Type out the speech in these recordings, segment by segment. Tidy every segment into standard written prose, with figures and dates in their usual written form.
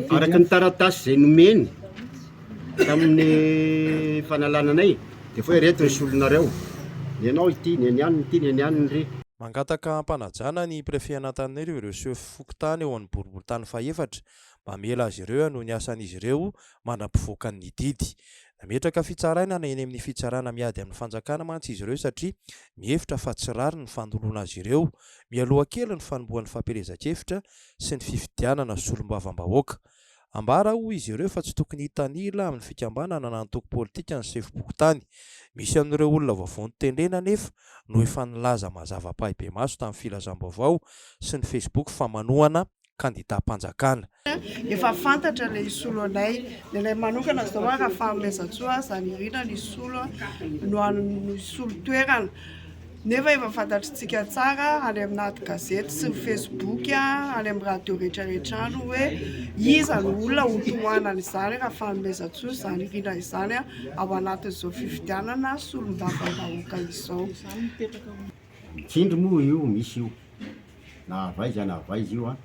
Araka ny taratasy izay nomeny tamin'ny fanalana anay dia efa hoe ireto ny solonareo, ny anao ity, ny an'i anona ity, ny an'i anona iry. Mangataka am-panajana ny Préfet an'Antananarivo ireo sefo fokontany ao amin'ny boriborintany fahefatra mba hamela azy ireo hanohy ny asan'izy ireo mandra-pivoakan'ny didy. Nametraka fitsarainana eny amin'ny fitsarana miady amin'ny fanjakana mantsy izy ireo satria mihevitra fa tsy rariny ny fanoloana azy ireo mialoha kely ny fanombohan'ny fampielezan-kevitra sy ny fifidianana solombavambahoaka. Ambara, hoy izy ireo, fa tsy tokony hitanila amin'ny fikambanana na antoko politika ny sefom-pokontany. Misy amin'ireo olona vaovao notendrena anefa no efa nilaza mazava ampahibemaso tamin'ny filazam-baovao sy ny Facebook fa manohana kandidam-panjakana. Efa fantatra ilay hisolo anay. Ny anay manokana izao raha Fanomezantsoa Zanirina ny hisolo no hisolo toerana. Nefa efa fantatritsika tsara any amin'aty gazety sy ny facebook, any amin'ny radio rehetra rehetra any hoe iza no olona ho tohanana izany raha Fanomezantsoa Zanirina izany ao anatin'izao fifidianana solombavambahoaka izao. Tsindry moa io misy io na avy aiza na avy aiza io an,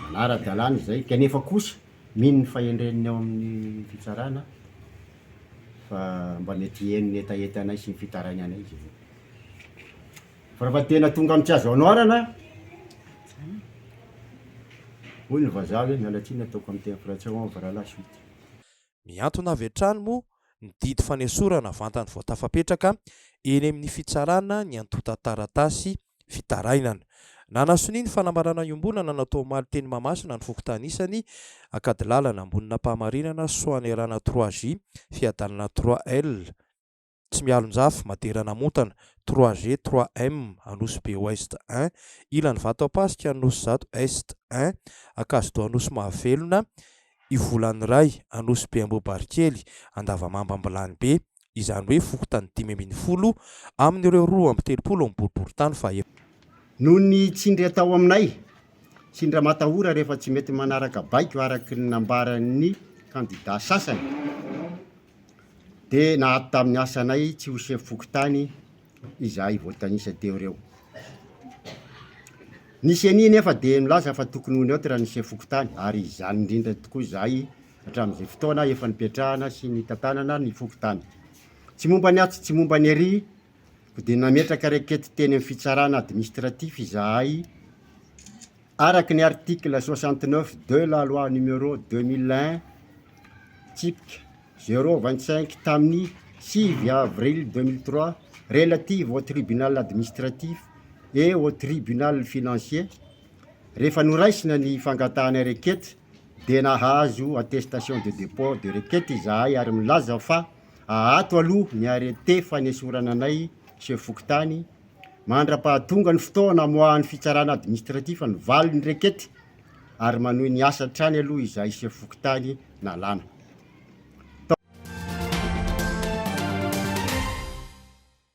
manara-dalàna izay kanefa kosa mino ny fahendren'ny ao amin'ny fitsarana fa mba mety hiheno ny hetahetanay sy ny fitarainanay izy ireo. Fa rehefa tena tonga amin'ny tsy azo anoharana, hoy ny vazaha hoe miala tsiny ataoko amin'ny teny frantsay on verra la suite. Mihantona avy hatrany moa ny didy fanesorana vantany vao tafapetraka eny amin'ny fitsarana ny antontan-taratasy fitarainana. Nanasonia ny fanambarana iombonana natao omaly teny Mahamasina ny fokontany isany, Ankadilalana, Ambonin'Ampahamarinana, Soanierana trois J, Fiadanana trois L, Tsimialonjafy, Madera Namontana, trois G, trois M, Anosibe Ouest un, Ilanivato Ampasika, Anosizato Est un, Ankazodoha Anosy Mahavelona, Ivolaniray, Anosibe Ambohibarikely, Andavamamba Ambilanibe, izany hoe fokontany 15 amin'ireo 32 ao amin'ny boriborintany fahaefatra. Noho ny tsindry atao aminay, tsindry aman-tahora rehefa tsy mety manaraka baiko araka ny nambaran'ny kandida sasany, dia naato tamin'ny asanay tsy ho sefo fokontany izahay voatanisa teo ireo. Ny ceni nefa dia milaza fa tokony ho neutre ny sefo fokontany ary izany indrindra tokoa izahay hatramin'izay fotoana efa nipetrahana sy nitantanana ny fokontany. Tsy momba ny atsy tsy momba ny ery koa dia nametraka requête teny amin'ny fitsarana administratif izahay araka ny article 69 de la loi numéro 2001 tsipika zéro 25 tamin'ny 9 avril 2003 relative au tribunal administratif et au tribunal financier. Rehefa noraisina ny fangatahana requête dia nahazo attestation de dépôt de requête izahay ary milaza fa aato aloha ny arrêté fanesorana anay chef fokontany mandra-pahatonga ny fotoana amoahan'ny fitsarana administratif ny valin'ny requête ary manohy ny asa hatrany aloha izahay chef fokontany nalana.